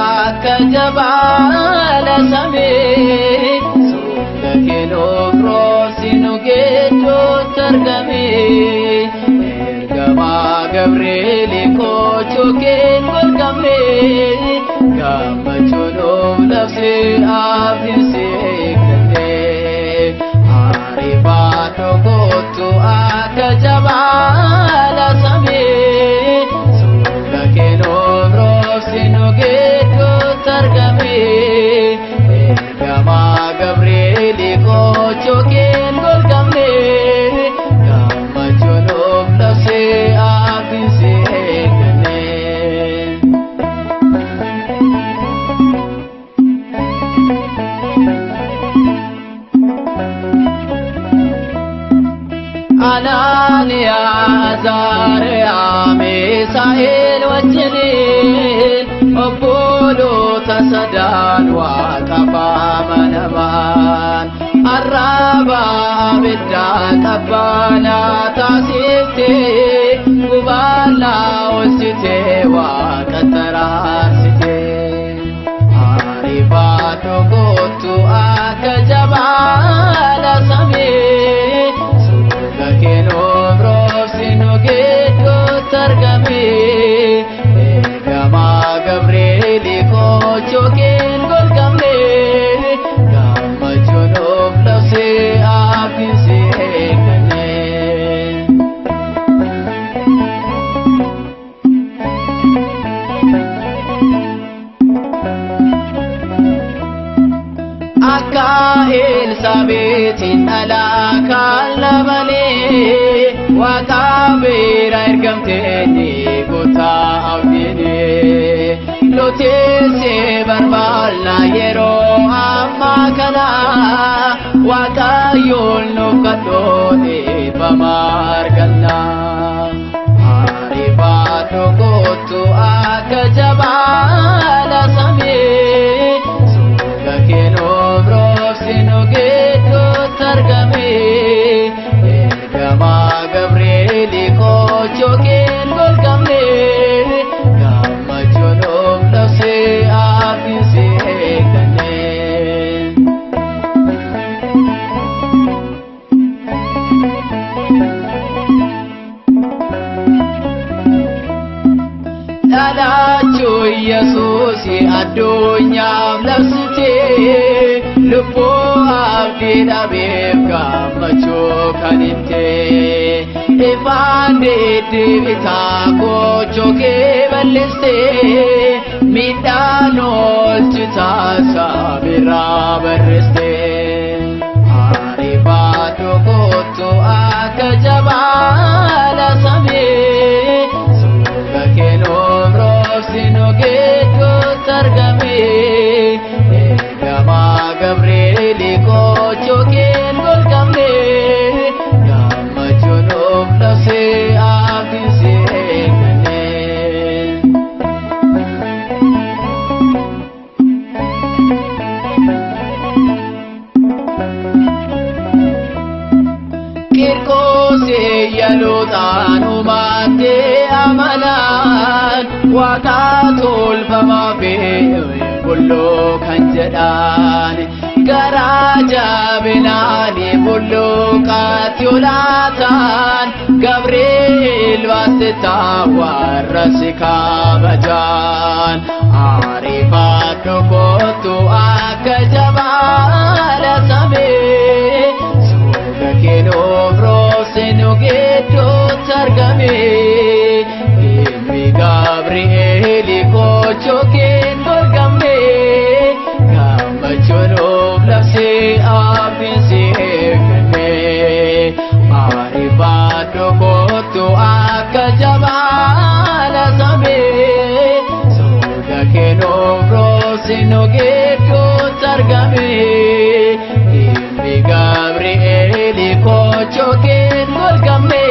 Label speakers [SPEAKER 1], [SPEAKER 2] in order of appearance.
[SPEAKER 1] Akka jabaala samii suura kennuuf roobsi nu gidduutti argame. Ergamaa Gabri'eeli koochoo keen golgamne gammachuu nuuf labsee abdiin seeqanne. Ariifadhu kottu akka jabaala samii suura kennuuf roobsi nu gidduutti argame. Ergamaa Gabri'eeli koochoo keen golgamne gammachuu nuuf labsee abdiin seeqanne. Anaaniyaa Azaariyaa Misaa'el wajjiniin obboloota sadan Waaqaaf amanaman arraba abiddaa qabbanaa taasiftee gubaallaa oolchitee Waaqa taraarsite. Ariifadhu kottu akka jabaala samii suura kennuuf roobsi nu gidduutti argame. Ergamaa Gabri'eeli koochoo keen golgamne gammachuu nuuf labsee abdiin seeqanne. Akka Elsaabeetiin dhalaa kan labalee Waaqa bira ergamtee ni goota abdiini. Nuti si barbaanna yeroo ammaa kana Waaqayyoon nuuf kadhoo dhiifama arganna. Ariifadhu kottu akka jabaala samii suura kennuuf roobsi nu gidduutti argame. Ergamaa Gabri'eeli koochoo keen golgamne gammachuu nuuf labsee abdiin seeqanne. Dhalachuu Yesuus addunyaaf labsitee lubbuu abdii dhabeef gammachuu kan himte. Ifaan deddeebitaa koochoo kee balleessee miidhaan oolchitaa saamirraa barreessite. Ariifadhu kottu akka jabaala samii suura kennuuf roobsi nu gidduutti argame. Ergamaa Gabri'eeli koochoo keen golgamne gammachuu nuuf labsee abdiin seeqanne. Qirqoos yaaluudhaan uumattee amanan Waaqa tolfamaa fi bulloo kan jedhan garaa jabinaan bulluqaatti olaatan Gabri'eel baasitaa warra si kabajan. Ariifadhu kottu akka jabaala samii suura kennuuf roobsi nu gidduutti argame. Ilmi Gabri'eeli koochoo keen golgamne gammachuu nuuf labsee abdiin seeqanne. Ariifadhu kottu akka jabaala samii suura kennuuf roobsi nu gidduutti argame. Ilmi Gabri'eeli koochoo keen golgamne